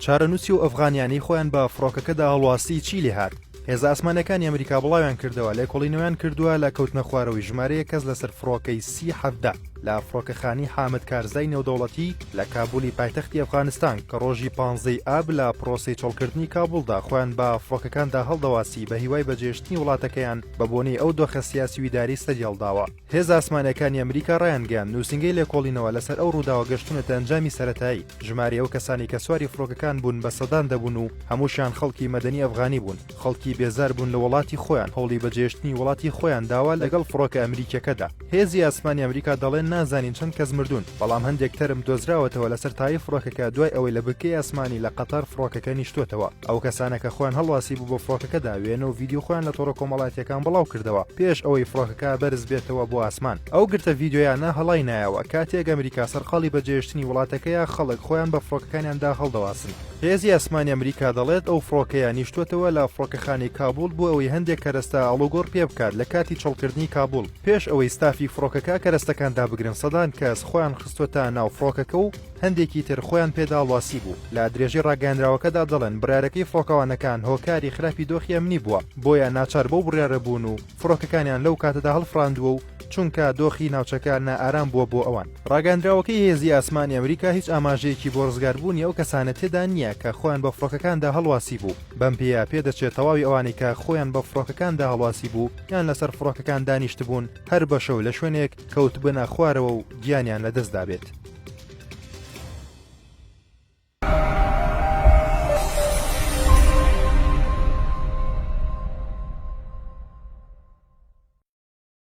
چارەنووسی ئەو ئەفغانیانەی خۆیان بە فڕۆکەکەدا هەڵواسی چی لێهات؟ هێزە ئاسمانیەکانی ئەمریکا بڵاویان کردەوە لێکۆڵینەوەیان کردووە لە کەوتنە خوارەوەی ژمارەیەک کەس لەسەر فڕۆکەی سی 17 لە فڕۆکەخانی حامد کارزای نێودەوڵەتی لە کابولی پایتەختی ئەفغانستان کە ڕۆژی پانزەی ئاب لە پرۆسەی چۆڵکردنی کابوڵدا خۆیان بە فڕۆکەکاندا هەڵدەواسی بە هیوای بەجێشتنی وڵاتەکەیان بە بۆنەی ئەو دۆخە سیاسی و ئیداری سەریهەڵداوە. هێزە ئاسمانیەکانی ئەمریکا ڕایانگەیاند، نووسینگەی لێکۆڵینەوە لەسەر ئەو ڕووداوە گەشتوونەتە ئەنجامی سەرەتایی، ژمارەی ئەو کەسانەی کە سواری فڕۆکەکان بوون بە سەدان دەبوون و هەمووشیان خەڵکی مەدەنی ئەفغانی بوون، خەڵکی بێزار بوون لە وڵاتی خۆیان هەوڵی بەجێهێشتنی وڵاتی خۆیان داوە لەگەڵ فڕۆکە ئەمریکیەکەدا. هێزی ئاسمانی ئەمریکا دەڵێن نازانین چەند کەس مردوون، بەڵام هەندێک تەرم دۆزراوەتەوە لەسەر تایەی فڕۆکەکە دوای ئەوەی لە بنکەی ئاسمانی لە قەتەر فڕۆکەکە نیشتۆتەوە. ئەو کەسانە کە خۆیان هەڵواسی بوو بە فڕۆکەکەدا وێنە و ڤیدیۆ خۆیان لە تۆڕە کۆمەڵایەتیەکان بڵاو کردەوە پێش ئەوەی فڕۆکەکە بەرز بێتەوە بۆ ئاسمان. ئەو گرتە ڤیدیۆیانە هەڵای نایەوە کاتێک ئەمریکا سەرقاڵی بەجێهێشتنی وڵاتەکەیە خەڵک خۆیان بە فڕۆکەکانیاندا هەڵدەواسن. هێزی ئاسمانی ئەمریکا دەڵێت ئەو فڕۆکەیە نیشتووەتەوە لە فڕۆکەخانەی کابوڵ بۆ ئەوەی هەندێک کەرەستە ئاڵوگۆڕ پێبکات لە کاتی چۆڵکردنی کابوڵ پێش ئەوەی ستافی فڕۆکەکە کەرەستەکان دابگرن سەدان کەس خۆیان خستووەتە ناو فڕۆکەکە و هەندێکی تر خۆیان پێدا هەڵواسی بوو. لە درێژەی ڕاگەیەنراوەکەدا دەڵێن بڕیارەکەی فڕۆکەوانەکان هۆکاری خراپی دۆخی ئەمنی بووە بۆیە ناچار بەو بڕیارە بوون و فڕۆکەکانیان لەو کاتەدا هەڵفڕاندووە و چونکە دۆخی ناوچەکە نائارام بووە بۆ ئەوان. ڕاگەیەندراوەکەی هێزی ئاسمانی ئەمریکا هیچ ئاماژەیەکی بۆ ڕزگاربوونی ئەو کەسانە تێدا نییە کە خۆیان بە فڕۆکەکاندا هەڵواسی بوو، بەم پێیە پێدەچێت تەواوی ئەوانەی کە خۆیان بە فڕۆکەکاندا هەڵواسی بوو یان لەسەر فڕۆکەکان دانیشتبوون هەر بە شەو لە شوێنێک کەوتبنە خوارەوە و گیانیان لەدەستدابێت.